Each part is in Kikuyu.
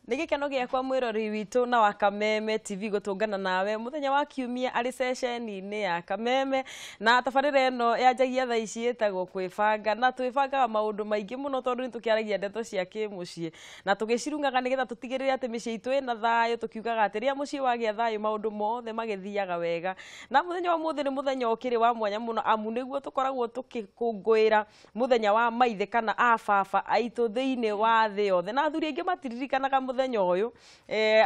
Nĩ gĩkeno gĩakwa mwĩrori witũ na wa Kameme TV gũtũngana nawe mũthenya wa kiumia arĩ ceceni-inĩ ya Kameme na tabarĩra ĩno yanjagia thaa ici ĩtagwo kwĩbanga na twĩbangaga maũndũ maingĩ mũno tondũ nĩ tũkĩaragia ndeto cia kĩmũciĩ na tũgĩcirungaga nĩgetha tũtigĩrĩre atĩ mĩciĩ itũ ĩna thayũ, tũkiugaga atĩ rĩrĩa mũciĩ wagĩa thayũ maũndũ mothe magĩthiaga wega. Na mũthenya wa ũmũthĩ nĩ mũthenya ũkĩrĩ wa mwanya mũno amu nĩguo tũkoragwo tũgĩkũngũĩra mũthenya wa maithe kana a baba aitũ thĩinĩ wa thĩ yothe, na athuri aingĩ matiririkanaga mũthenya ũyũ.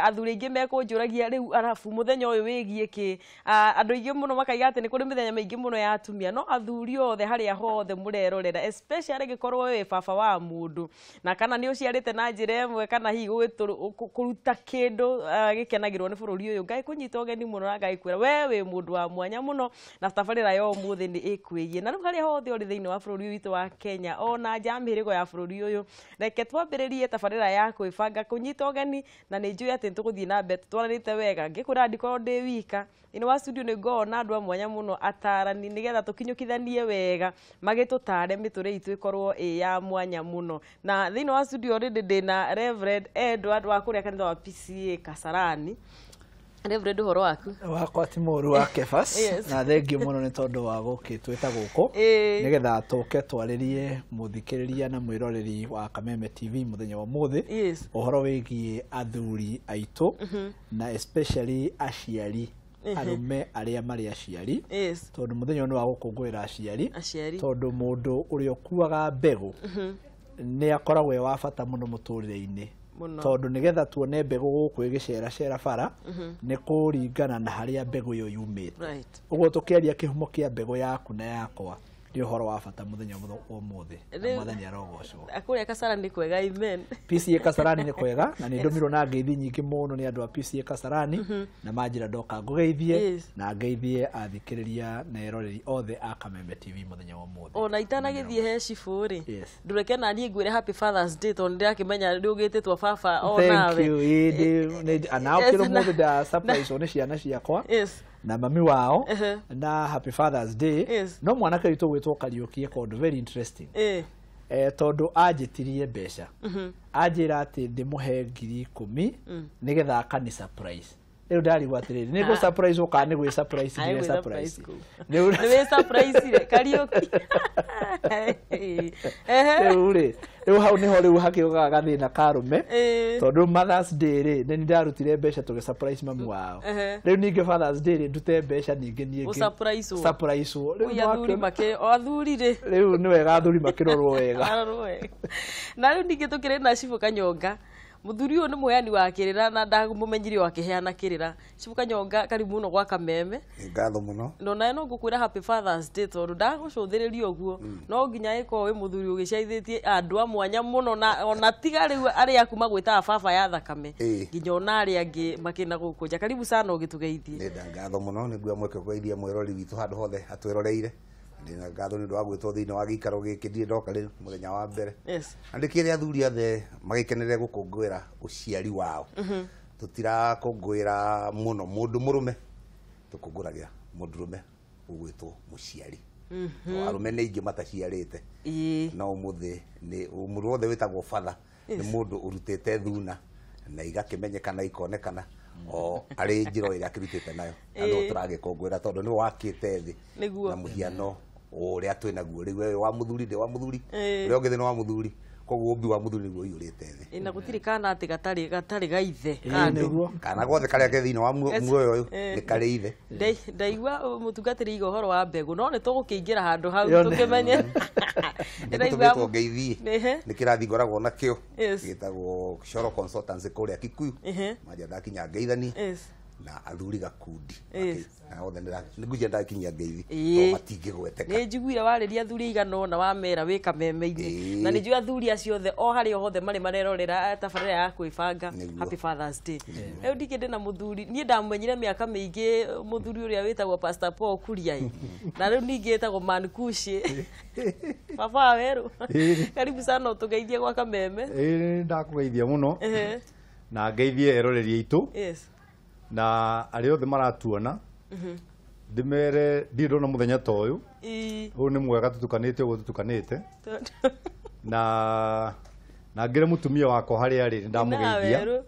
Athuri aingĩ mekũnjũragia rĩu arabu mũthenya ũyũ wĩgiĩ kĩ? Andũ aingĩ mũno makaiga atĩ nĩ kũrĩ mĩthenya mĩingĩ mũno ya atumia, no athuri othe harĩa hothe mũrerorera, especially gĩkorwo wĩ baba wa mũndũ na kana nĩ ũciarĩte na njĩra ĩmwe kana hihi kũruta kĩndũ gĩkenagĩrwo nĩ bũrũri ũyũ, Ngai kũnyita ũgeni mũno na Ngai kwĩra we wĩ mũndũ wa mwanya mũno, na tabarĩra ya ũmũthĩ nĩ ĩkwĩgiĩ. Na rĩu harĩa hothe ũrĩ thĩinĩ wa bũrũri witũ wa Kenya ona nja ya mĩhĩrĩgo ya bũrũri ũyũ, reke twambĩrĩrie tabarĩra ya kwĩbanga kũnyita ũgeni, na nĩ njũĩ atĩ nĩtũgũthiĩ na mbere tũtwaranĩte wega. Ngĩkwĩra ndikorwo ndĩ wika thĩinĩ wa studio, nĩ ngoragwo na andũ a mwanya mũno atarani nĩgetha tũkinyũkithanie wega magĩtũtare mĩtũrĩre itũ ĩkorwo ĩ ya mwanya mũno. Na thĩinĩ wa studio already ndĩna Reverend Edward wa kũrĩa kanitha wa PCA Kasarani. Reverend, ũhoro waku? Wakwa ti mũru wa Kefas. Na thengio mũno nĩ tondũ wa gũkĩtwĩta gũkũ nĩgetha tũke twarĩrie mũthikĩrĩria na mwĩroreri wa Kameme TV mũthenya wa ũmũthĩ ũhoro wĩgiĩ athuri aitũ na especially aciari, arũme arĩa marĩ aciari, tondũ mũthenya ũyũ nĩ wa gũkũngũĩra aciari, tondũ mũndũ ũrĩa ũkuaga mbegũ nĩ akoragwo e wa bata mũno mũtũrĩre-inĩ, tondũ nĩgetha tuone mbegũ gũkũ ĩgĩceracera bara nĩ kũringana na harĩa mbegũ ĩyo yumĩte. Ũguo tũkĩaria kĩhumo kĩa mbegũ yaku na yakwa nĩ ũhoro wa bata mũthenya wa ũmũthĩ, na Mwathani arogocwo. Kũrĩa Kasarani nĩ kwega, amen. PCA Kasarani nĩ kwega, na nĩ ndũmirwo na ngeithi nyingĩ mũno nĩ andũ a PCA Kasarani, na manjĩra ndoka ngũgeithie na ngeithie athikĩrĩria na eroreri othe a Kameme TV mũthenya wa ũmũthĩ. Ona itanagĩthiĩ he cibũ rĩ, ndũreke na niĩ ngwĩre happy Father's Day tondũ nĩndĩrakĩmenya nĩũgĩtĩtwo baba o nawe. Thank you. Ana ũkĩrĩ ũmũthĩ nda surprise nĩ ciana ciakwa na mami wao na happy Father's Day. No mwanake witũ gwĩtwo Kariũki eka very interesting tondũ anjĩtirie mbeca, anjĩra atĩ ndĩmũhe 10,000 nĩgetha akani surprise. Rĩu ndarigwo atĩrĩrĩ, nĩ gũ surprise kana nĩ gwĩ surprise? Nĩ surprise. Nĩ wĩ surprise Kariũki. Rĩu rĩ, rĩu hau nĩho rĩu hakĩũkaga gathĩna ka arũme, tondũ Mother's Day rĩ, nĩ ndarutire mbeca tũgĩ surprise mami wao. Rĩu ningĩ Father's Day rĩ, ndute mbeca ningĩ niĩ surprise. Rĩu athuri makĩ athuri rĩ, rĩu nĩ wega athuri makĩrorwo wega. Na rĩu ningĩ tũkĩrĩ na Cibũ Kanyonga. Mũthuri ũyũ nĩ mũheani wa kĩrĩra na ndamũmenyire o akĩheana kĩrĩra. Cibũ Kanyonga, karibu mũno gwa Kameme. Ngatho mũno. No nawe no ngũkwĩra happy Father's Day tondũ ndagũcũthĩrĩria ũguo no nginya ĩkorwo wĩ mũthuri ũgĩcaithĩtie andũ a mwanya mũno, na ona tiga rĩu arĩa aku magwĩtaga baba ya thakame, nginya ona arĩa angĩ makĩna gũkũ nja. Karibu sana ũgĩtũgeithie. Nĩ ngatho mũno, nĩ nguoya mweke kũgeithia mwĩrori witũ handũ hothe atwĩroreire. Ndĩna ngatho nĩ ũndũ wa gwĩtwo thĩinĩ wa gĩikaro gĩkĩ, ndirĩ ndoka rĩu mũthenya wa mbere. Na ndĩkĩre athuri othe magĩkenere gũkũngũĩra ũciari wao. Tũtirakũngũĩra mũno mũndũ mũrũme, tũkũngũragĩra mũndũrũme ũgwĩtwo mũciari. Arũme nĩ aingĩ mataciarĩte, no ũmũthĩ nĩ mũndũ wothe wĩtagwo father nĩ mũndũ ũrutĩte thuna na igakĩmenyekana ikonekana o arĩ njĩra ĩrĩa akĩrutĩte nayo, na no tũragĩkũngũĩra tondũ nĩwe wakĩte thĩ na mũhiano ũrĩa twĩ naguo rĩu. We wa mũthuri, ndĩ wa mũthuri, ũrĩa ũngĩ nĩ wa mũthuri, koguo ũmbi wa mũthuri nĩguo ũiyũrĩte thĩ. Na gũtirĩ kana atĩ gatarĩ ga ithe. Kana gothe karĩa ke thĩinĩ wa muoyo ũyũ nĩ karĩ ithe. Ndaigua mũtungatĩri iga ũhoro wa mbegũ, no nĩ tũgũkĩingĩra handũ hau tũkĩmenye. Nĩtũmĩtwo ngeithie nĩ kĩrathi ngoragwo nakĩo gĩtagwo Coro Consultancy kũrĩa Kikuyu, manja ndakinya ngeithanie na athuri gakundi na othe nĩngwĩciria ndakinyia ngeithi no matingĩgweteka. Nĩ njiguire warĩria athuri aigana ũna wamera wĩ Kameme-inĩ, na nĩ njũĩ athuri acio othe o harĩa hothe marĩ marerorera tabarĩra ya kwĩbanga happy Father's Day. Rĩu ndikĩ ndĩna mũthuri, niĩ ndamũmenyire mĩaka mĩingĩ, mũthuri ũrĩa wĩtagwo Pastor Paul Kuriai, na rĩu ningĩ ĩtagwo Man Kushi. Baba werũ, karibu sana ũtũgeithie gwa Kameme. Ndakũgeithia mũno na ngeithie eroreri aitũ na arĩa othe maratuona, ndĩmere ndirĩ ndona mũthenya ta ũyũ. Ũyũ nĩ mwega tũtukanĩte ũguo tũtukanĩte, na Na ngire mutumia wakwa haria ari ndamugeithia.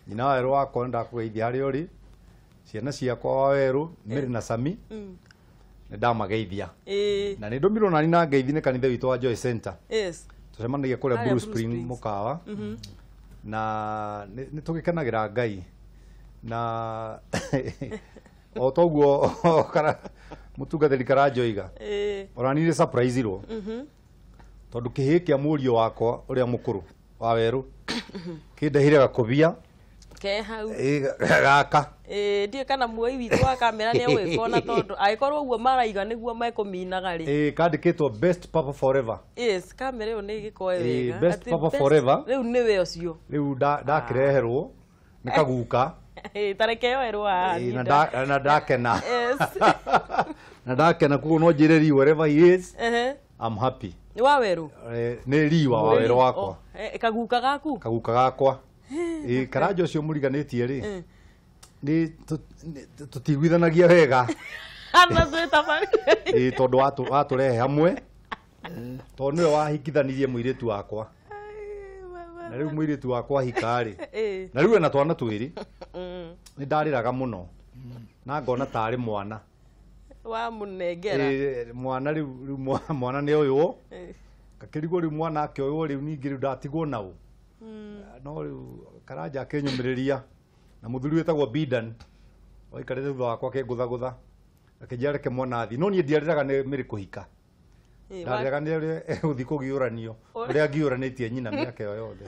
Nyina wa werũ wakwa ndakũgeithia harĩa ũrĩ. Ciana ciakwa wa werũ Mary na Sami. Nĩ ndamageithia. Na nĩ ndũmirwo nani na ngeithi nĩ kanitha witũ wa Joy Center. Yes. Tũcemanagia kũrĩa Blue Spring mũkawa. Na nĩ tũgĩkenagira Ngai. Na o toguo mũtungatĩri Karanja oiga. Ona niĩ surprise irwo. Tondũ kĩhĩĩ kĩa mũriũ wakwa ũrĩa mũkũrũ wa werũ kĩndehire gakũbia ke hau gaka ndiĩ kana muoi witũ wa kamera nĩ egwĩkona tondũ angĩkorwo ũguo maraiga nĩguo mekũminaga rĩ. Kandĩkĩtwo best papa forever. Yes, kamera ĩyo nĩ ĩgĩkoe wega. Best papa forever. Rĩu nĩwe ũcio. Rĩu ndakĩreherwo nĩ kaguka. Tareke yoerwo haha. Na ndakena. Yes. Na ndakena koguo no njĩre Lee wherever he is. I'm happy. Nĩ wa werũ? Nĩ Lee wa werũ wakwa. Kaguka gaku? Kaguka gakwa. Karanja ũcio mũriganĩtie rĩ nĩ tũtiguithanagia wega. Ana twĩtabari. Tondũ watũrehe hamwe. Tondũ nĩwe wahikithanirie mũirĩtu wakwa. Na rĩu mũirĩtu wakwa ahika rĩ. Na rĩu ena twana twĩrĩ. Nĩ ndarĩraga mũno. Na ngona tarĩ mwana. Wa mũnengera. Mwana rĩu mwana nĩ oywo. Gakĩrigwo rĩu mwana akĩoywo rĩu ningĩ rĩu ndatigwo naũ. No rĩu Karanja akĩnyũmĩrĩria na mũthuri wĩtagwo Bidan waikarĩte thutha wakwa akĩngũthagũtha akĩnjĩra reke mwana athiĩ no niĩ ndiarĩraga nĩ Mary kũhika. Ndarĩraga nĩ ũrĩa egũthiĩ kũgiũranio ũrĩa ngiũranĩtie nyina mĩaka ĩyo yothe.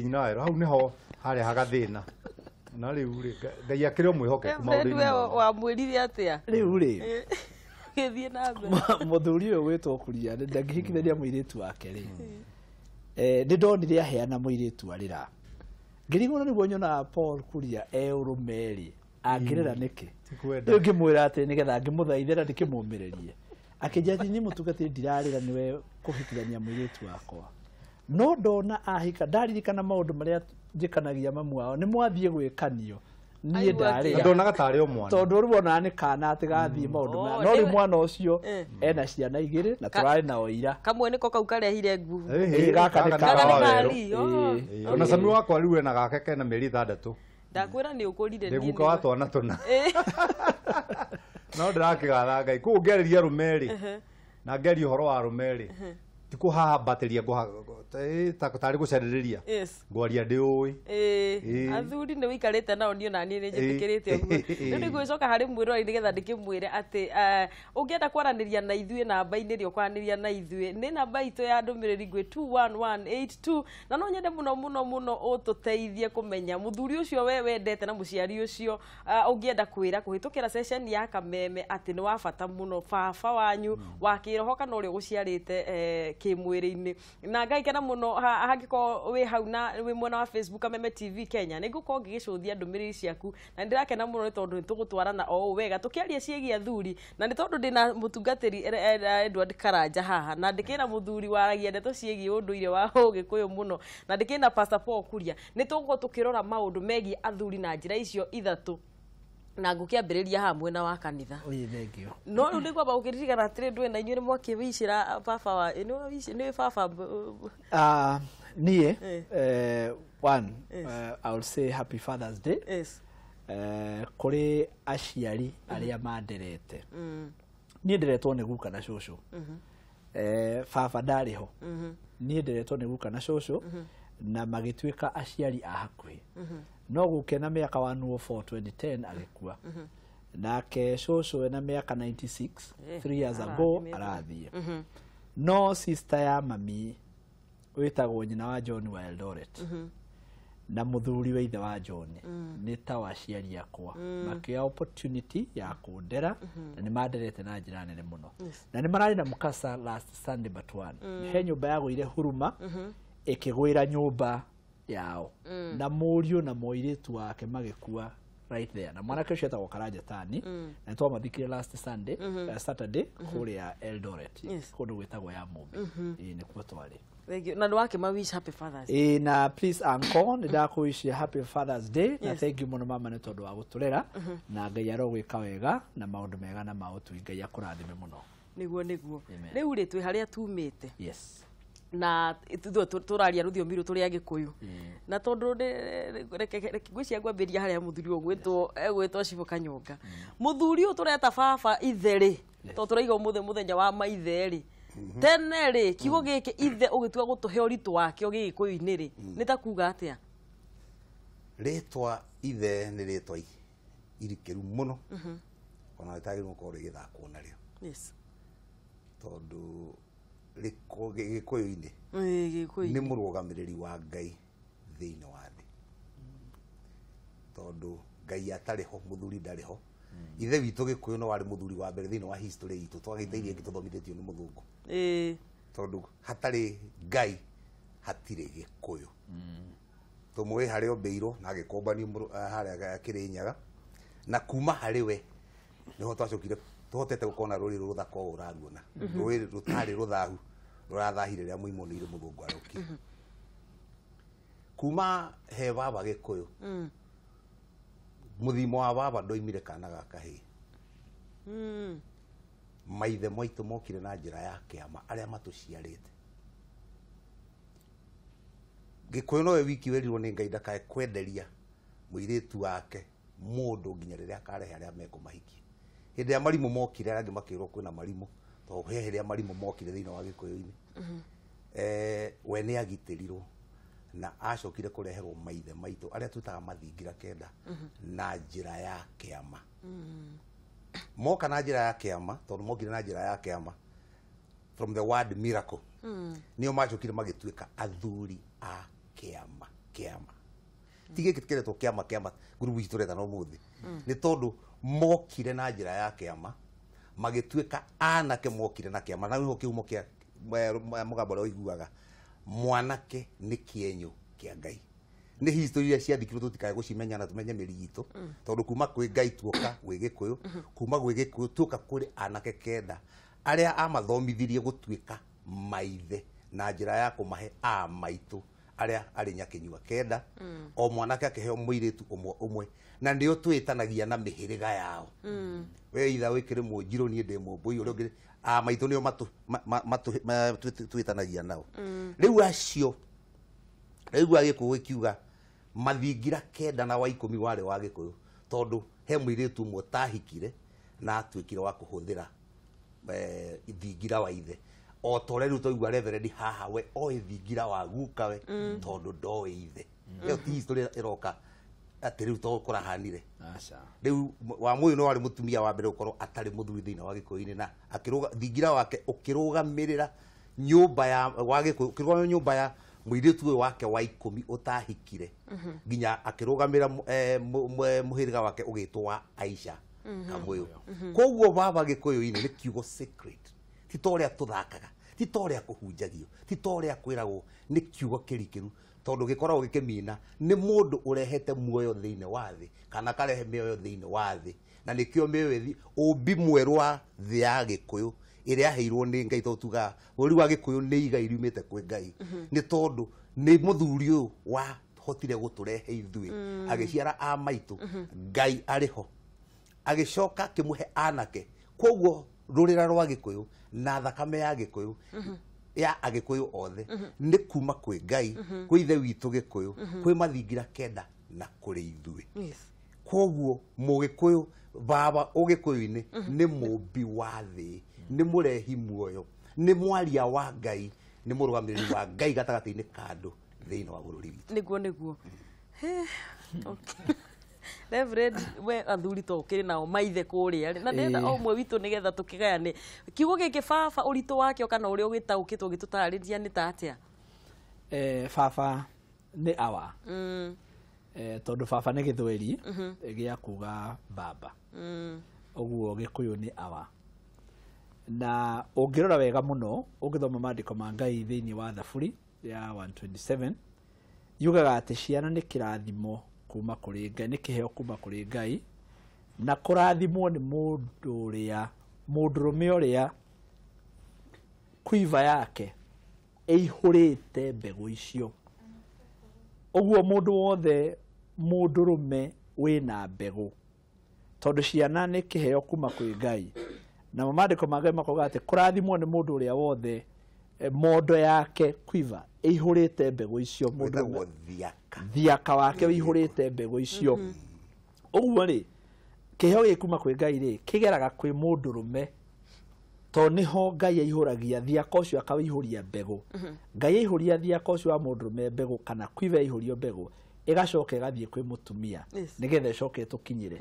Nyina werũ hau nĩho harehaga thĩna. Na rĩu rĩ Ngai akĩrĩ o mwĩhokeku maũndũ-inĩ mothe. Wamwĩrire atĩa? Rĩu rĩ gĩthiĩ na mbere. Mũthuri ũyũ wĩtwo Kuria ndangĩhikithania mũirĩtu wake rĩ. Nĩ ndonire aheana mũirĩtu arĩra. Ngĩrigwo nĩguo nyonaga Paul Kuria e ũrũme rĩ angĩrĩra nĩkĩ? Rĩu ngĩmwĩra atĩ nĩgetha ngĩmũthaithĩra ndĩkĩmũmĩrĩrie. Akĩnjĩra atĩ niĩ mũtungatĩri ndirarĩra nĩwe kũhikithania mũirĩtu wakwa. No ndona ahika ndaririkana maũndũ marĩa njĩkanagia mamu wao nĩ mwathiĩ gwĩkanio niĩ ndarĩra. Ndonaga tarĩ o mwana. Tondũ rĩu onaga nĩ kana atĩ gathiĩ maũndũ maya. No rĩu mwana ũcio ena ciana igĩrĩ na tũrarĩ nao ira. Kamwe nĩko kau karehire nguo. Gaka nĩ ka. Ona Sami wakwa rĩu ena gake kena mĩeri 6. Ndakwĩra nĩ ũkũrire niĩ. Ndĩguka wa twana tũna. No ndĩrakĩgatha Ngai. Koguo ngĩarĩria arũme rĩ na ngĩaria ũhoro wa arũme rĩ ti kũhahambatĩria tarĩ gũcarĩrĩria. Ngwaria ndĩũĩ. Athuri nĩ wĩikarĩte nao niĩ ona niĩ nĩ njĩtĩkĩrĩte ũguo. Rĩu nĩ ngwĩcoka harĩ mwĩroreri nĩgetha ndĩkĩmwĩre atĩ ũngĩenda kwaranĩria na ithuĩ namba-inĩ ĩrĩa ũkwaranĩria na ithuĩ nĩ namba itũ ya ndũmĩrĩri ngwĩ 21182 na no nyende mũno mũno mũno ũtũteithie kũmenya mũthuri ũcio we wendete na mũciari ũcio ũngĩenda kwĩra kũhĩtũkĩra session ya Kameme atĩ nĩ wa bata mũno baba wanyu wa kĩroho kana ũrĩa ũgũciarĩte kĩmwĩrĩ-inĩ. Na ngaikena mũno hangĩkorwo wĩ hau na wĩ mwena wa Facebook Kameme TV Kenya nĩ ngũkorwo ngĩgĩcũthia ndũmĩrĩri ciaku na nĩndĩrakena mũno nĩ tondũ nĩtũgũtwarana o ũũ wega tũkĩaria ciĩgiĩ athuri na nĩ tondũ ndĩna mũtungatĩri Edward Karanja haha na ndĩkĩna mũthuri waragia ndeto ciĩgiĩ ũndũire wa Ũgĩkũyũ mũno na ndĩkĩna Pastor Paul Kuria nĩ tũgũkorwo tũkĩrora maũndũ megiĩ athuri na njĩra icio ithatũ na ngũkĩambĩrĩria haha mwena wa kanitha. Thank you. No rĩu nĩngwamba gũkĩririkana atĩrĩ ndũĩ na inyuĩ nĩ mwakĩwicĩra baba wa nĩ baba. Niĩ one I will say happy Father's Day. Yes. Kũrĩ aciari arĩa manderete. Niĩ nderetwo nĩ guka na cũcũ. Baba ndarĩ ho. Niĩ nderetwo nĩ guka na cũcũ na magĩtuĩka aciari a hakuhĩ. No guka na mĩaka 104 2010 agĩkua. Nake cũcũ ena mĩaka 96 3 years ago arathiĩ. No sister ya mami wĩtagwo nyina wa John wa Eldoret na mũthuri wa ithe wa John nĩ ta waciari akwa makĩoya opportunity ya kũndera na nĩ manderete na njĩra nene mũno. Na nĩ mararĩ na mukasa last Sunday but one. He nyũmba yagũire Huruma ĩkĩgwĩra nyũmba yao na mũriũ na mũirĩtu wake magĩkua right there. Na mwanake ũcio etagwo Karanja Tani na twamathikire last Sunday Saturday kũrĩa Eldoret kũndũ gwĩtagwo ya Mũmbi. Nĩkuo twarĩ. Thank you. Na nĩwakĩma wish happy Father's Day. Na please uncle nĩ ndakũwishia happy Father's Day na thank you mũno mama nĩ tondũ wa gũtũrera na Ngai arogwĩka wega na maũndũ mega na ma ũtugi Ngai akũrathime mũno. Nĩguo nĩguo. Rĩu rĩ twĩ harĩa tumĩte. Yes. Na ithuĩ tũraria rũthiomi rũrũ tũrĩ Agĩkũyũ, na tondũ reke ngwĩciria ngwambĩrĩria harĩa mũthuri ũyũ egwĩtwo Cibũ Kanyonga. Mũthuri ũyũ tũreta baba ithe rĩ, tondũ tũraiga ũmũthĩ mũthenya wa maithe rĩ, tene rĩ, kiugo gĩkĩ ithe ũgĩtua gũtũhe ũritũ wakĩo gĩgĩkũyũ-inĩ rĩ, nĩ ta kuga atĩa? Rĩtwa ithe nĩ rĩtwa irikĩru mũno, ona rĩtagĩrĩirwo gũkorwo rĩgĩthakwo narĩo. Tondũ gĩkũyũ-inĩ Gĩkũyũ nĩ mũrũgamĩrĩri wa Ngai thĩinĩ wa thĩ, tondũ Ngai atarĩ ho mũthuri ndarĩ ho. Ithe witũ Gĩkũyũ no warĩ mũthuri wa mbere thĩinĩ wa history itũ, twagĩte iria ingĩ tũthomithĩtio nĩ mũthũngũ. Tondũ hatarĩ Ngai hatirĩ Gĩkũyũ. Tũmũĩ harĩa ombĩirwo na agĩkũmbanio harĩa Kĩrĩnyaga, na kuma harĩ we nĩho twacokire tũhotete gũkorwo na rũrĩrĩ rũthaka ũũ ũraruona, rũrĩrĩ rũtarĩ rũthahu rũrathahire rĩrĩa mũimonĩire mũthũngũ arokire. Kuma he baba Gĩkũyũ, mũthimo wa baba ndoimire kana ga kahĩĩ. Maithe maitũ mokire na njĩra ya kĩama, arĩa matũciarĩte. Gĩkũyũ nowe wiki werirwo nĩ Ngai ndakae kwenderia mũirĩtu wake mũndũ nginya rĩrĩa akarehe arĩa mekũmahikia. Hĩndĩ ĩrĩa marimũ mokire, arĩa angĩ makĩrwo kwĩna marimũ, tondũ he rĩrĩa marimũ mokire thĩinĩ wa Gĩkũyũ-inĩ. We nĩ agitĩrirwo na acokire kũreherwo maithe maitũ arĩa twĩtaga mathingira kenda na njĩra ya kĩama. Moka na njĩra ya kĩama, tondũ mokire na njĩra ya kĩama from the word miracle, nĩo macokire magĩtuĩka athuri a kĩama. Kĩama ti gĩkĩ kĩretwo kĩama, kĩama ngurubu ici tũretana ũmũthĩ, nĩ tondũ mokire na njĩra ya kĩama magĩtuĩka anake, mokire na kĩama, na nĩho kĩhumo kĩa mũgambo ũrĩa ũiguaga mwanake nĩ kĩenyũ kĩa Ngai. Nĩ history iria ciathikirwo tũtikae gũcimenya na tũmenye mĩri itũ, tondũ kuma kwĩ Ngai tuoka gwĩ Gĩkũyũ, kuma gwĩ Gĩkũyũ tuoka kũrĩ anake kenda arĩa amathomithirie gũtuĩka maithe na njĩra ya kũmahe a maitũ arĩa arĩ nyakĩnyua kenda, o mwanake akĩheo mũirĩtu ũmwe ũmwe, na nĩo twĩtanagia na mĩhĩrĩga yao. We itha wĩkĩrĩ mũnjirũ, niĩ ndĩ mũmbũi, ũrĩa ũngĩ a maitũ nĩo twĩtanagia nao. Rĩu acio rĩu Gĩkũyũ gĩkiuga mathingira kenda na wa 10 warĩ wa Gĩkũyũ, tondũ he mũirĩtu ũmwe ũtahikire na atuĩkire wa kũhũthĩra thingira wa ithe, o ta ũrĩa rĩu twaigua reverend haha, we oĩ thingira wa gukawe tondũ ndoĩ ithe. Ĩyo ti history ĩroka atĩ rĩu to kũrahanire. Rĩu wa mũyũ no warĩ mũtumia wa mbere gũkorwo atarĩ mũthuri thĩinĩ wa Gĩkũyũ-inĩ, na akĩrũga thingira wake ũkĩrũgamĩrĩra nyũmba ya wa Gĩkũyũ, ũkĩrũgamĩrĩra nyũmba ya mũirĩtu ũyũ wake wa 10 ũtahikire, nginya akĩrũgamĩra mũhĩrĩga wake ũgĩtwo wa Aisha Kamũyũ. Koguo baba Gĩkũyũ-inĩ nĩ kiugo sacred, ti ta ũrĩa tũthakaga, ti ta ũrĩa kũhunjagio, ti ta ũrĩa kwĩragwo, nĩ kiugo kĩrikĩru, tondũ gĩkoragwo gĩkĩmina nĩ mũndũ ũrehete muoyo thĩinĩ wa thĩ, kana akarehe mĩoyo thĩinĩ wa thĩ, na nĩkĩo mĩoyo ĩthi ũmbi mwerũ wa thĩ ya Gĩkũyũ ĩrĩa yaheirwo nĩ Ngai, tondũ tugaga bũrũri wa Gĩkũyũ nĩ igai riumĩte kwĩ Ngai, nĩ tondũ nĩ mũthuri ũyũ wahotire gũtũrehe ithuĩ, agĩciara a maitũ, Ngai arĩ ho, agĩcoka akĩmũhe anake. Koguo rũrĩra rwa Gĩkũyũ na thakame ya Gĩkũyũ ya Agĩkũyũ othe nĩ kuma kwĩ Ngai, kwĩ ithe witũ Gĩkũyũ, kwĩ mathingira kenda na kũrĩ ithuĩ. Koguo mũgĩkũyũ baba ũgĩkũyũ-inĩ nĩ mũmbi wa thĩ, nĩ mũrehi muoyo, nĩ mwaria wa Ngai, nĩ mũrũgamĩrĩri wa Ngai gatagatĩ-inĩ ka andũ thĩinĩ wa bũrũri witũ. Nĩguo nĩguo. Reverend, we athuri to ũkĩrĩ nao maithe kũrĩa rĩ, na ndĩrenda o ũmwe witũ nĩgetha tũkĩgayane kiugo gĩkĩ baba ũritũ wakĩo kana ũrĩa ũgĩtaũkĩtwo ũgĩtũtarĩria nĩ ta atĩa? Baba nĩ awa. Tondũ baba nĩ gĩthweri gĩa kuga baba, ũguo Gĩkũyũ nĩ awa. Na ũngĩrora wega mũno ũngĩthoma maandĩko ma Ngai thĩinĩ wa Thaburi ya 127 yugaga atĩ ciana nĩ kĩrathimo kuma kũrĩ Ngai, nĩ kĩheo kuma kũrĩ Ngai, na kũrathimwo nĩ mũndũ ũrĩa mũndũrũme ũrĩa kuiva yake ĩihũrĩte mbegũ icio. Ũguo mũndũ wothe mũndũrũme wĩna mbegũ, tondũ ciana nĩ kĩheo kuma kwĩ Ngai, namo maandĩko ma Ngai makoiga atĩ kũrathimwo nĩ mũndũ ũrĩa wothe Mondo yake quiver ĩihũrĩte mbegũ icio mũndũ thiaka wake ũihũrĩte mbegũ icio. Ũguo rĩ kĩheo gĩkĩ kuma kwĩ Ngai rĩ kĩgeraga kwĩ mũndũrũme tondũ nĩho Ngai aihũragia thiaka ũcio akawĩihũria mbegũ. Ngai aihũria thiaka ũcio wa mũndũrũme mbegũ kana quiver aihũrio mbegũ ĩgacoka ĩgathiĩ kwĩ mũtumia nĩgetha ĩcoke ĩtũkinyĩre.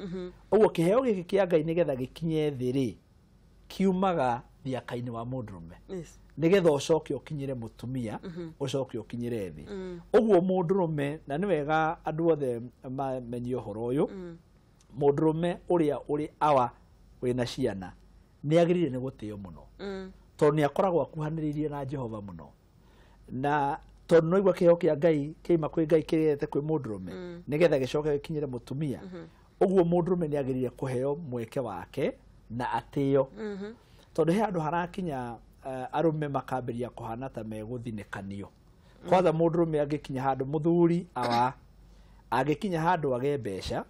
Ũguo kĩheo gĩkĩ kĩa Ngai nĩgetha gĩkinye thĩ rĩ kiumaga thiaka-inĩ wa mũndũrũme nĩgetha ũcoke ũkinyĩre mũtumia ũcoke ũkinyĩre thĩ. Ũguo mũndũrũme na nĩ wega andũ othe mamenye ũhoro ũyũ, mũndũrũme ũrĩa ũrĩ awa wĩna ciana nĩ agĩrĩire nĩ gũtĩo mũno tondũ nĩ akoragwo akuhanĩrĩirie na Jehova mũno, na tondũ no igua kĩheo kĩa Ngai kĩima kwĩ Ngai kĩrete kwĩ mũndũrũme nĩgetha gĩcoke gĩkinyĩre mũtumia. Ũguo mũndũrũme nĩ agĩrĩire kũheo mweke wake na atĩo tondũ he handũ harakinya arũme makambĩrĩria kũhana ta megũthinĩkanio. Kwanza mũndũrũme angĩkinya handũ mũthuri awa angĩkinya handũ age mbeca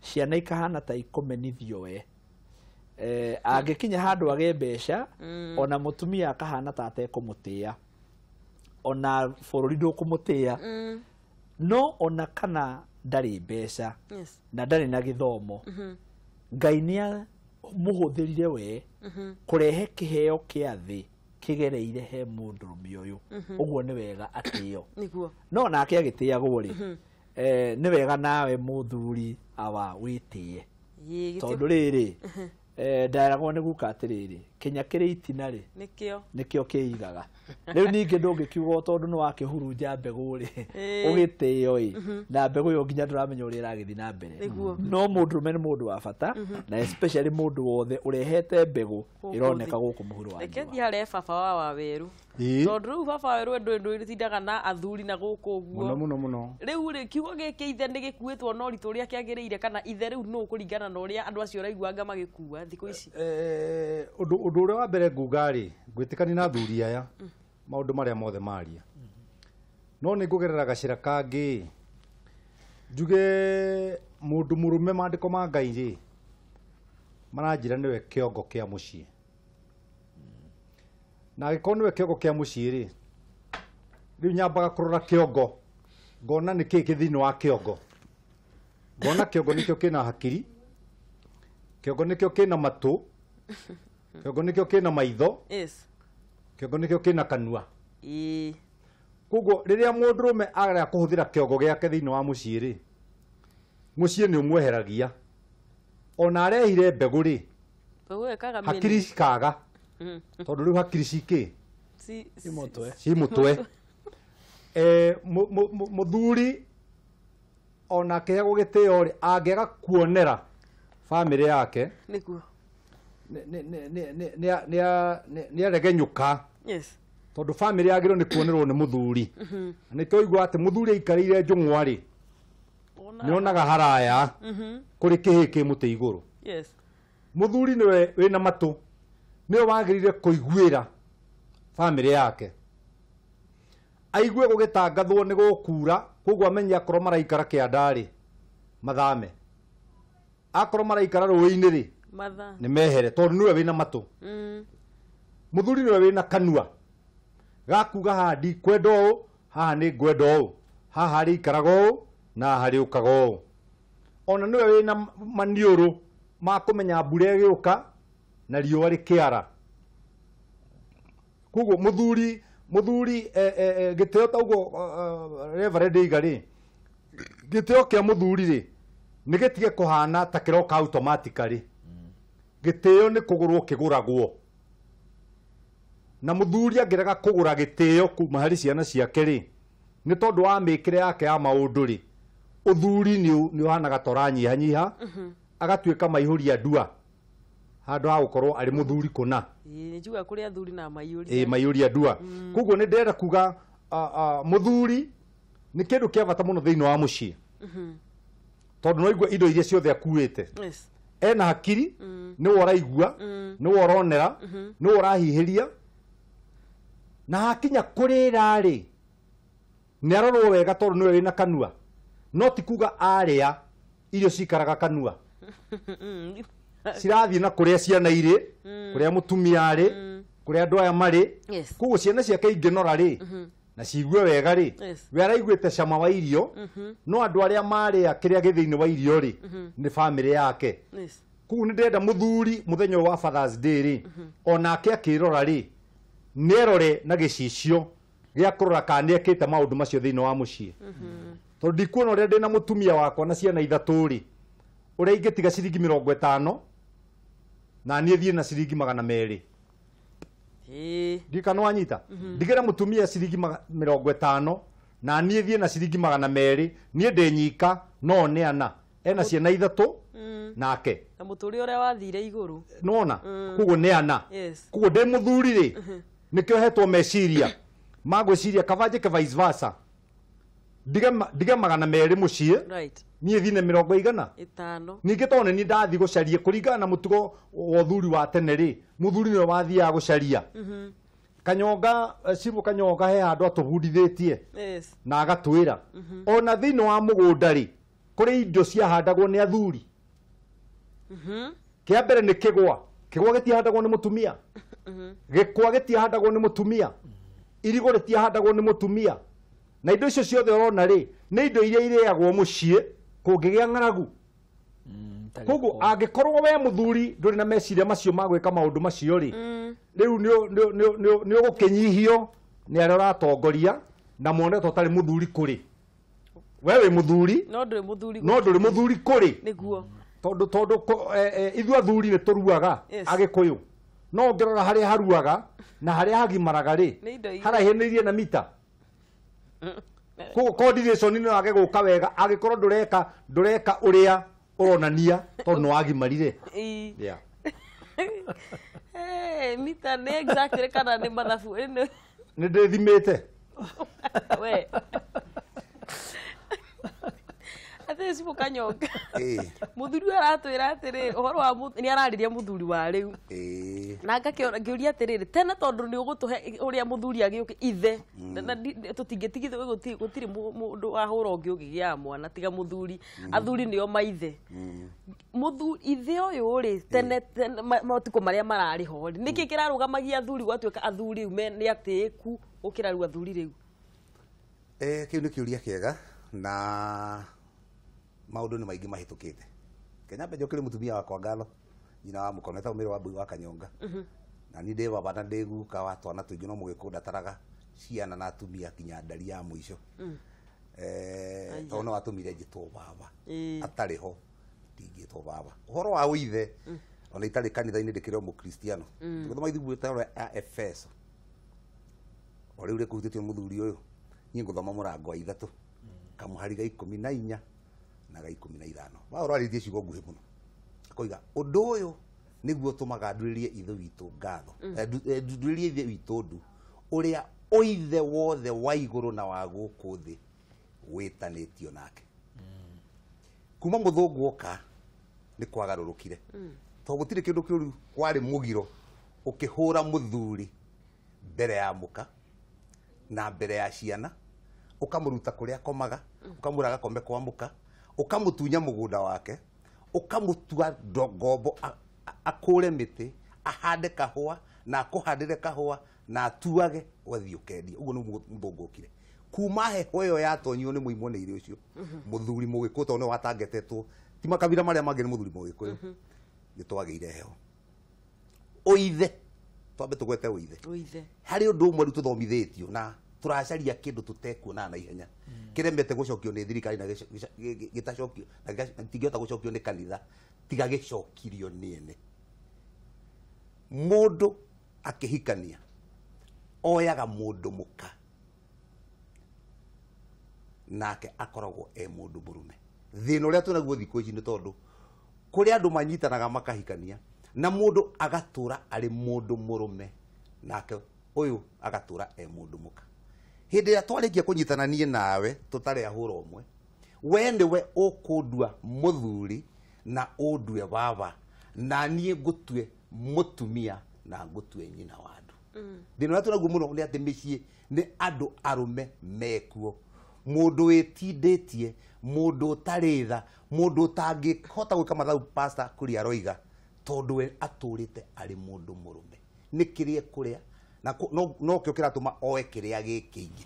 ciana ikahana ta ikũmenithio we, angĩkinya handũ age mbeca ona mũtumia akahana ta atekũmũtĩa ona bũrũri ndũkũmũtĩa, no ona kana ndarĩ mbeca na ndarĩ na gĩthomo, Ngai nĩ mũhũthĩrire we kũrehe kĩheo kĩa thĩ kĩgereire he mũndũrũme ũyũ. Ũguo nĩ wega atĩo no nake agĩtĩagwo rĩ nĩ wega nawe mũthuri awa wĩtĩe tondũ rĩrĩ ndaragwo nĩ guka atĩrĩrĩ kĩnya kĩrĩ itina rĩ nĩkĩo kĩigaga. Rĩu ningĩ ndũngĩkiuga tondũ nĩ wakĩhurunja mbegũ rĩ ũgĩtĩo ĩ na mbegũ ĩyo nginya ndũramenya ũrĩa ĩragĩthiĩ na mbere. No mũndũrũme nĩ mũndũ wa bata na especially mũndũ wothe ũrehete mbegũ ĩroneka gũkũ mũhuro wa Reke thiĩ harĩa baba wa Waweru tondũ rĩu baba wa Waweru ndũtindaga na athuri na gũkũ ũguo mũno mũno. Rĩu rĩ kiugo gĩkĩ ithe nĩ gĩkuĩtwo na ũritũ ũrĩa kĩagĩrĩire kana ithe rĩu nũ kũringana na ũrĩa andũ acio ũraiguanga magĩkua thikũ ici? Ũndũ ũrĩa wa mbere nguga rĩ ngwĩtĩkania na athuri aya maũndũ marĩa mothe maria, no nĩ ngũgerera gacĩra kangĩ njuge mũndũ mũrũme maandĩko ma Ngai rĩ maranjĩra nĩwe kĩongo kĩa mũciĩ, na angĩkorwo nĩwe kĩongo kĩa mũciĩ rĩ rĩu nyambaga kũrora kĩongo ngona nĩ kĩĩ kĩ thĩinĩ wa kĩongo, ngona kĩongo nĩkĩo kĩna hakiri, kĩongo nĩkĩo kĩna matũ, kĩongo nĩkĩo kĩna maitho, kĩongo nĩkĩo kĩna kanua. Koguo rĩrĩa mũndũrũme arega kũhũthĩra kĩongo gĩake thĩinĩ wa mũciĩ rĩ mũciĩ nĩ ũmweheragia. Ona arehire mbegũ rĩ hakiri cikaga tondũ rĩu hakiri cikĩ ci mũtwe. Mũthuri ona akĩheagwo gĩtĩo rĩ angĩaga kuonera bamĩrĩ yake nĩguo nĩ aregenyũka tondũ bamĩrĩ yagĩrĩirwo nĩ kuonerwo nĩ mũthuri. Nĩkĩo ũigua atĩ mũthuri aikarĩire njũng'wa rĩ nĩonaga haraya kũrĩ kĩhĩ kĩ mũtĩ igũrũ. Mũthuri nĩwe wĩna matũ nĩwe wagĩrĩire kũiguĩra bamĩrĩ yake aigue gũgĩtangathwo nĩ gũkura, koguo amenye akorwo maraikara kĩanda rĩ mathame, akorwo maraikara rũĩ-inĩ rĩ nĩ mehere tondũ nĩwe wĩna matũ. Mũthuri nĩwe wĩna kanua gakuga haha ndikwenda ũũ, haha nĩ ngwenda ũũ, haha rĩikaraga ũũ na haha rĩũkaga ũũ. Ona nĩwe wĩna maniũrũ ma kũmenya mbura ĩgĩũka na riũa rĩkĩara. Koguo mũthuri gĩtĩo ta ũguo Reverend Iga rĩ gĩtĩo kĩa mũthuri rĩ nĩ gĩtige kũhana ta kĩroka automatically. Gĩtĩo nĩ kũgũrwo kĩgũragwo, na mũthuri angĩrega kũgũra gĩtĩo kuma harĩ ciana ciake rĩ nĩ tondũ wa mĩkĩre yake ya maũndũ rĩ ũthuri nĩ ũhanaga ta ũranyihanyiha agatuĩka maihũria ndua handũ ha gũkorwo arĩ mũthuri kũna. Nĩ njuga kũrĩ athuri na maihũria maihũria ndua. Koguo nĩ ndĩrenda kuga mũthuri nĩ kĩndũ kĩa bata mũno thĩinĩ wa mũciĩ tondũ no igua indo iria ciothe akuĩte. Ena hakiri nĩwe ũraigua, nĩwe ũronera, nĩwe ũrahihĩria, na hakinya kũrĩra rĩ nĩ arorwo wega tondũ nĩwe wĩna kanua, no ti kuga arĩa irio cikaraga kanua cirathiĩ na kũrĩa ciana irĩ kũrĩa mũtumia arĩ Kũrĩa andũ aya marĩ. Koguo ciana ciake ingĩnora rĩ na ciigue wega rĩ, we araiguĩte cama wa irio, no andũ arĩa marĩa kĩrĩa gĩ thĩinĩ wa irio rĩ nĩ bamĩrĩ yake. Koguo nĩ ndĩrenda mũthuri mũthenya ũyũ wa Father's Day rĩ, onake akĩrora rĩ, nĩerore na gĩcicio gĩa kũrora kana nĩekĩte maũndũ macio thĩinĩ wa mũciĩ. Tondũ ndikuona ũrĩa ndĩna mũtumia wakwa na ciana ithatũ rĩ, ũrĩa ingĩtiga ciringi 50 na niĩ thiĩ na ciringi 200. Ndika no anyita. Ndigĩra mũtumia ciringi 50 na niĩ thiĩ na ciringi 200, niĩ ndĩ nyika no nĩ ana. Ena ciana ithatũ nake. Na mũtũrĩre ũrĩa wathire igũrũ. Nĩwona? Koguo nĩ ana. Koguo ndĩ mũthuri rĩ, nĩkĩo hetwo meciria ma gwĩciria kaba njĩke vice versa. Ndige 200 mũciĩ. Niĩ thiĩ na 150. Ningĩ tondũ nĩ ndathiĩ gũcaria kũringana na mũtugo wa ũthuri wa tene rĩ, mũthuri nĩwe wathiaga gũcaria. Kanyonga, Cibũ Kanyonga he handũ atũbundithĩtie na agatwĩra ona thĩinĩ wa mũgũnda rĩ, kũrĩ indo ciahandagwo nĩ athuri. Kĩa mbere nĩ kĩgwa. Kĩgwa gĩtiahandagwo nĩ mũtumia. Gĩkwa gĩtiahandagwo nĩ mũtumia. Irigũ rĩtiahandagwo nĩ mũtumia. Na indo icio ciothe ũrona rĩ, nĩ indo iria irĩagwo mũciĩ kũngĩgĩa ng'aragu. Koguo angĩkorwo we mũthuri ndũrĩ na meciria macio ma gwĩka maũndũ macio rĩ, rĩu nĩ ũgũkĩnyihio nĩ arĩa ũratongoria na mone ta ũtarĩ mũthuri kũrĩ. We wĩ mũthuri no ndũrĩ mũthuri kũrĩ. Nĩguo. Tondũ ithuĩ athuri nĩ tũruaga Agĩkũyũ. No ũngĩrora harĩa haruaga na harĩa hagimaraga rĩ, haraihĩnĩirie na mita. Koguo coordination no yage gũka wega angĩkorwo ndũreka ũrĩa ũronania tondũ nĩ wagimarire. Yeah. Mita nĩ exactly kana nĩ mathabu? Nĩ ndĩthimĩte. We. Atĩ Cibũ Kanyonga. Mũthuri ũyũ aratwĩra atĩrĩrĩ, ũhoro wa nĩ ararĩria mũthuri wa rĩu. Na ngakĩũria atĩrĩrĩ, tene tondũ nĩ ũgũtũhe ũrĩa mũthuri agĩũke ithe, na tũtingĩtigithio gũtirĩ mũndũ wahũra ũngĩ ũngĩgĩaga mwana tiga mũthuri. Athuri nĩo maithe. Mũthuri ithe ũyũ rĩ, tene matukũ marĩa mararĩ ho rĩ, nĩkĩ kĩrarũgamagia athuri gwatuĩka athuri rĩu nĩ atĩĩku gũkĩra rĩu athuri rĩu? Kĩu nĩ kĩũria kĩega na maũndũ nĩ maingĩ mahĩtũkĩte. Kenya mbe njokere mũtumia wakwa ngatho, nyina wa mũkono etagwo Mĩrũ wa Mbui wa Kanyonga. Na niĩ ndĩ baba na ndĩ guka wa twana tũingĩ no mũgĩkũyũ ndataraga ciana na atumia kinya ndari ya mũico. Tondũ no atũmire njĩtwo baba. Atarĩ ho ndingĩtwo baba. Ũhoro wa ũithe ona itarĩ kanitha-inĩ ndĩkĩrĩ o mũkristiano. Tũgĩthoma ithuĩ ya Efeso. O rĩu rĩkũhutĩtio nĩ mũthuri ũyũ, niĩ ngũthoma mũrango wa 3 kamũhari ga 14 na ga 15. Paũlũ arĩtie ciugo nguhĩ mũno. Akoiga ũndũ ũyũ nĩguo ũtũmaga ndurĩrie ithe witũ ngatho, ndurĩrie ithe witũ ndu, ũrĩa ũithe wothe wa igũrũ na wa gũkũ thĩ wĩtanĩtio nake. Kuma mũthũngũ oka nĩ kwagarũrũkire. Tondũ gũtirĩ kĩndũ kĩũru kwarĩ mũgiro ũkĩhũra mũthuri mbere ya mũka na mbere ya ciana, ũkamũruta kũrĩa akomaga, ũkamũra agakome kwa mũka, ũkamũtunya mũgũnda wake, ũkamũtua ngombo akũre mĩtĩ, ahande kahũa na akũhandĩre kahũa na atuage ũgathiĩ ũkendia. Ũguo nĩguo mũthũngũ okire. Kuma heho ĩyo yatonyirwo nĩ mũimwo nĩ irio icio, mũthuri mũgĩkũyũ tondũ nĩwe watangetetwo, ti makabira marĩa mangĩ nĩ mũthuri mũgĩkũyũ, nĩ twagĩire heho. Ũithe, twambe tũgwete ũithe. Harĩ ũndũ ũmwe rĩu tũthomithĩtio na tũracaria kĩndũ tũtekuona na ihenya kĩremete gũcokio nĩ thirikari na gĩtacokio na gĩtingĩhota gũcokio nĩ kanitha tiga gĩcokirio nĩ ene. Mũndũ akĩhikania oyaga mũndũ mũka nake akoragwo e mũndũ mũrũme. Thĩna ũrĩa twĩnaguo thikũ ici nĩ tondũ kũrĩ andũ manyitanaga makahikania na mũndũ agatũra arĩ mũndũ mũrũme nake ũyũ agatũra e mũndũ mũka. Hĩndĩ ĩrĩa twarĩkia kũnyitana niĩ nawe tũtarĩ ahũra ũmwe, we nĩwe ũkũndua mũthuri na ũndue baba na niĩ ngũtue mũtumia na ngũtue nyina wa andũ. Thĩna ũrĩa twĩnaguo mũno nĩ atĩ mĩciĩ nĩ andũ arũme mekuo, mũndũ wĩtindĩtie, mũndũ ũtarĩ tha, mũndũ ũtangĩhota gwĩka mathabu pastor kũrĩa aroiga tondũ we atũrĩte arĩ mũndũ mũrũme. nĩ kĩrĩa ekũrĩa na no kĩo kĩratũma oe kĩrĩa gĩkĩingĩ.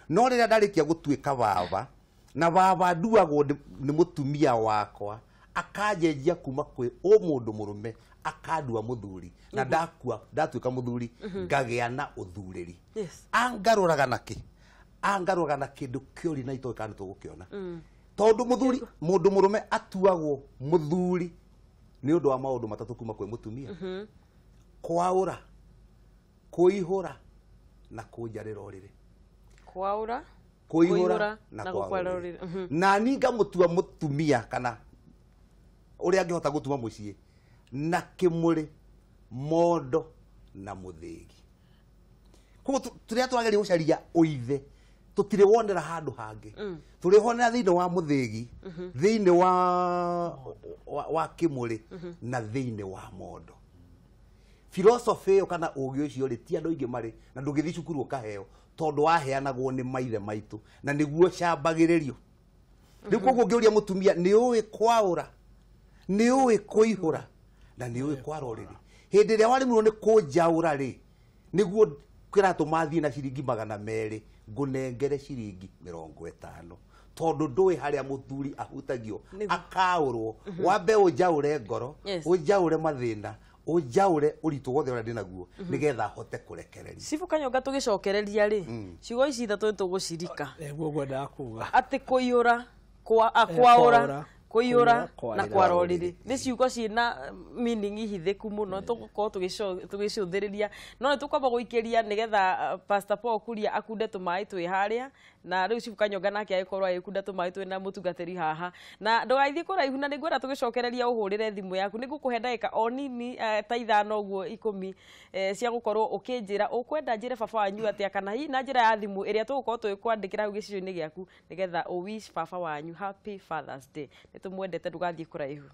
No rĩrĩa ndarĩkia gũtuĩka baba na baba nduagwo nĩ mũtumia wakwa akanjenjia kuma kwĩ mũndũ mũrũme akandua mũthuri na ndakua ndatuĩka mũthuri ngagĩa na ũthurĩri. Angarũraga nakĩ? Angarũraga na kĩndũ kĩũri na itoĩ kana tũgũkĩona. Tondũ mũthuri mũndũ mũrũme atuagwo mũthuri nĩ ũndũ wa maũndũ matatũ kuma kwĩ mũtumia. Kwaũra, kũihũra na kũnjarĩra ũrĩrĩ. Kwaũra, kũihũra na kwara ũrĩrĩ. Na niĩ ngamũtua mũtumia kana ũrĩa angĩhota gũtuma mũciĩ na kĩmũrĩ, mondo na mũthĩgi. Koguo tũrĩa tũrageria gũcaria ũithe tũtirĩ wonera handũ hangĩ. Tũrĩhonera thĩinĩ wa mũthĩgi, thĩinĩ wa kĩmũrĩ na thĩinĩ wa mondo. Philosophy ĩyo kana ũgĩ ũcio rĩ ti andũ aingĩ marĩ na ndũngĩthiĩ cukuru ũkaheo tondũ waheanagwo nĩ maithe maitũ na nĩguo cambagĩrĩrio. Rĩu koguo ũngĩũria mũtumia nĩ ũĩ kwaũra, nĩ ũĩ kũihũra na nĩ ũĩ kwara ũrĩrĩ. Hĩndĩ ĩrĩa waremirwo nĩ kũnjaũra rĩ nĩguo kĩratũma thiĩ na ciringi 200 ngũnengere ciringi 50 tondũ ndũĩ harĩa mũthuri ahutagio akaũrwo. Wambe ũnjaũre ngoro, ũnjaũre mathĩna, ũnjaũre ũritũ wothe ũrĩa ndĩnaguo nĩgetha hote kũrekereria. Cibu Kanyonga tũgĩcokereria rĩ ciugo ici ithatũ nĩtũgũcirika. Nĩguo ngwendaga kuga atĩ kũiyũra, kwaũra, kũiyũra na kwara ũrĩrĩ nĩ ciugo ciĩna meaning ihithĩku mũno tũgũkorwo tũgĩcũthĩrĩria no nĩ tũkwamba gũikĩria nĩgetha Pastor Paul Kuria akunde tũmaĩ twĩ harĩa na rĩu Cibu Kanyonga nake agĩkorwo agĩkunda tũmaĩ twĩ na mũtungatĩri haha na ndũgathiĩ kũraihu na nĩngwenda tũgĩcokereria ũhũrĩre thimũ yaku. Nĩngũkũhe ndagĩka o nini ta 5 ũguo 10 cia gũkorwo ũkĩnjĩra ũkwenda njĩre baba wanyu atĩa kana hihi na njĩra ya thimũ ĩrĩa tũgũkorwo tũgĩkwandĩkĩra hau gĩcicio-inĩ gĩaku nĩgetha ũ wish baba wanyu happy Father's Day. Nĩtũmwendete, ndũgathiĩ kũraihu.